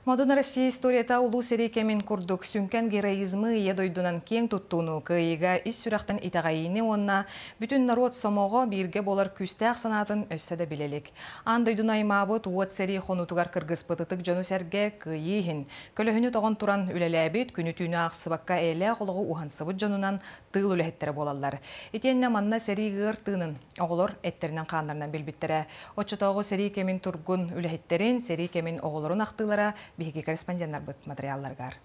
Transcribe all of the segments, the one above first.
Модун Россия историята улуу сэрии кэмин курдук сүҥкэн героизмы, ийэ дойдунан киэҥ туттууну, кыайыыга ис сүрэхтэн итэҕэйиини уонна бүтүн норуот сомоҕо бииргэ буолар күүстээх санаатын өссө да билэ илик. Аан дойдуну аймаабыт уот сэрии хонуутугар кыргыспыт ытык дьону-сэргэ кыайыы иһин, көлөһүнү тоҕон туран үлэлээбит, күнү-түүнү аахсыбакка эйэлээх олоҕу уһансыбыт дьонунан тыыл үлэһиттэрэ буолаллар. Итиэннэ манна сэрии ыар тыынын оҕолор эттэринэн-хааннарынан билбиттэрэ. Оччотооҕу сэрии кэмин тургун үлэһиттэрин, сэрии кэмин оҕолорун ахтыылара биһиги корреспонденнарбыт материалларыгар.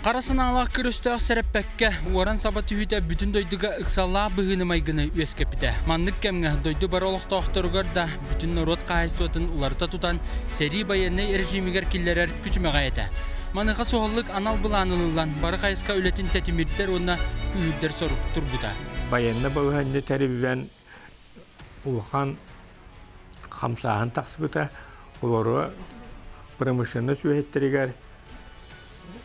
Хара санаалаах көрөстөөх сэрэппэккэ, уоран саба түһүүтэ бүтүн дойдуга ыксаллаах быһыыны-майгыны үөскэппитэ. Маннык кэмҥэ дойду бары олохтоохторугар да бүтүн норуот хаһаайыстыбатын уларыта тутан, сэрии байыаннай режимигэр киллэрэр күчүмэҕэй этэ. Маныаха суһаллык анал былаан ылыллан, бары хайысха үлэтин тэтимирдэр уонна күүһүрдэр сорук турбута. Байыаннай балаһыанньа тэриллэн улахан хамсааһын тахсыбыта. Олору промышленность үөһэттэригэр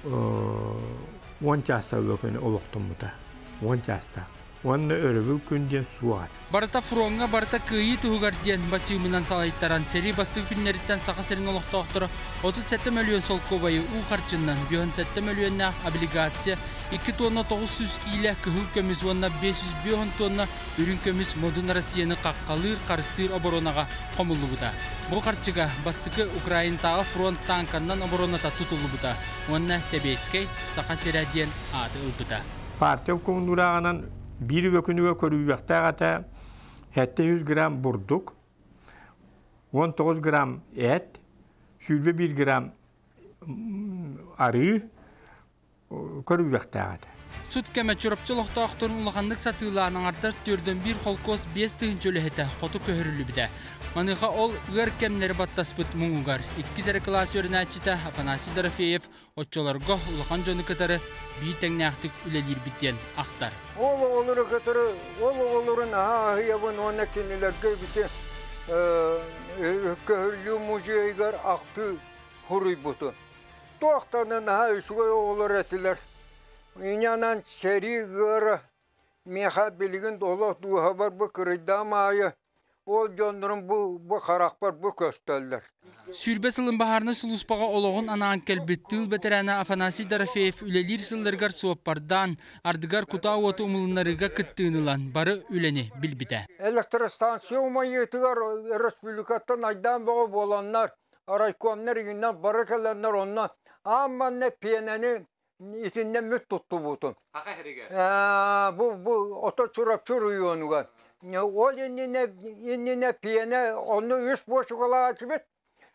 10 чаастаах күн олохтоммута. 10 чаастаах. Уонна өрөбүл күн диэн суох. Барыта фроҥҥа, барыта кыайыы туһугар диэн бачыымынан салайтаран, сэрии бастакы күннэриттэн Саха сирин олохтоохторо 37 мөлүйүөн солкуобайы уу харчыннан 57 мөлүйүөннээх облигация, 2 тонна 900 киилэ кыһыл көмүс уонна 550 тонна үрүҥ көмүс модун Россияны хаххалыыр, харыстыыр оборонаҕа хомуллубута. Бу харчыга бастакы Украинтааҕы фронт тааҥканнан обороната тутуллубута уонна Сэбиэскэй Саха сирэ диэн ааты ылбыта. Партия обкомуннурааҕынан биир үбэ күнүгэ көрүүлүөхтээх этэ 700 грамм бурдук, 19 грамм эт, 21 грамм арыы, көрүүлүөхтээх этэ. Сут кэмэ Чурапчы олохтоохторун улаханнык сатыылаан аҥардар төрдөн биир холкуос 5000 үлэһитэ хоту көһөрүллүбүтэ. Маныаха ол ыар кэмнэри баттаспыт муҥугар иккис эрэ кылаас үөрэнээччитэ Афанасий Дорофеев оччолорго улахан дьону кытары биир тэҥнээхтик үлэлиирбит диэн ахтар. Ол оҕолору кытары, ол оҕолору наһаа аһыйабын уонна кинилэргэ бити көһөрүллүү музейыгар ахтыы суруйбутум. Туохтан наһаа үчүгэй оҕолор этилэр. Инньэнэн сэрии ыара миэхэ билигин олох дууһабар бу кырыйдаам аайы ол дьоннорум бу, бу харахпар бу көстөллөр. Сүүрбэ сылын баһаарынай сулууспаҕа олоҕун анаан кэлбит тыыл бэтэрээнэ Афанасий Дорофеев үлэлиир сылларыгар суоппардаан, ардыгар кутаа уоту умулуннарыыга кыттыыны ылан бары үлэни билбитэ. Электростанция умайыытыгар республикаттан айдаан бөҕө буоланнар, райкомнар игиннэн бары кэлэннэр онно аан манна пиэнэни итиннэ мүт туттубутум. Бу бу ото Чурапчы оройуонугар. Ол иннинэ иннинэ пиэнэ онно үс буочукалаачыбыт.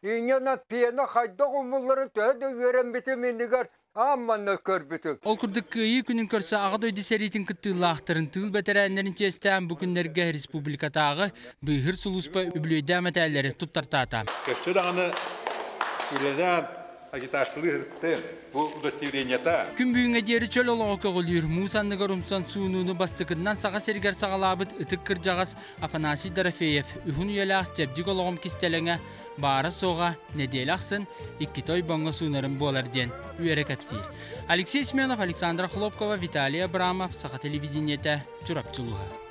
Инньэнэ пиэнэ хайдах умулларын төһө да үөрэммитим иннигэр аан манна көрбүтүм. Ол курдук Кыайыы күнүн көрсө Аҕа дойду сэриитин кыттыылаахтарын, тыыл бэтэрээннэрин чиэстээн бу күннэргэ республикатааҕы быыһыыр сулууспа үбүлүөйдээх мэтээллэри туттартаата. Өссө даҕаны үлэлээн агитациялыы сырыттым. Бу удостоверениета. Күн бүгүҥҥэ диэри чөл олоҕу көҕүлүүр, муус анныгар умсан суунууну бастакыннан Саха сиригэр саҕалаабыт ытык кырдьаҕас Афанасий Дорофеев үһүн үйэлээх чэбдик олоҕум кистэлэҥэ баара-суоҕа нэдиэлэ ахсын иккитэ ойбоҥҥо суунарым буолар диэн үөрэ кэпсиир. Алексей Семенов, Александра Хлопкова, Виталий Абрамов, Саха телевидениетэ, Чурапчы улууһа.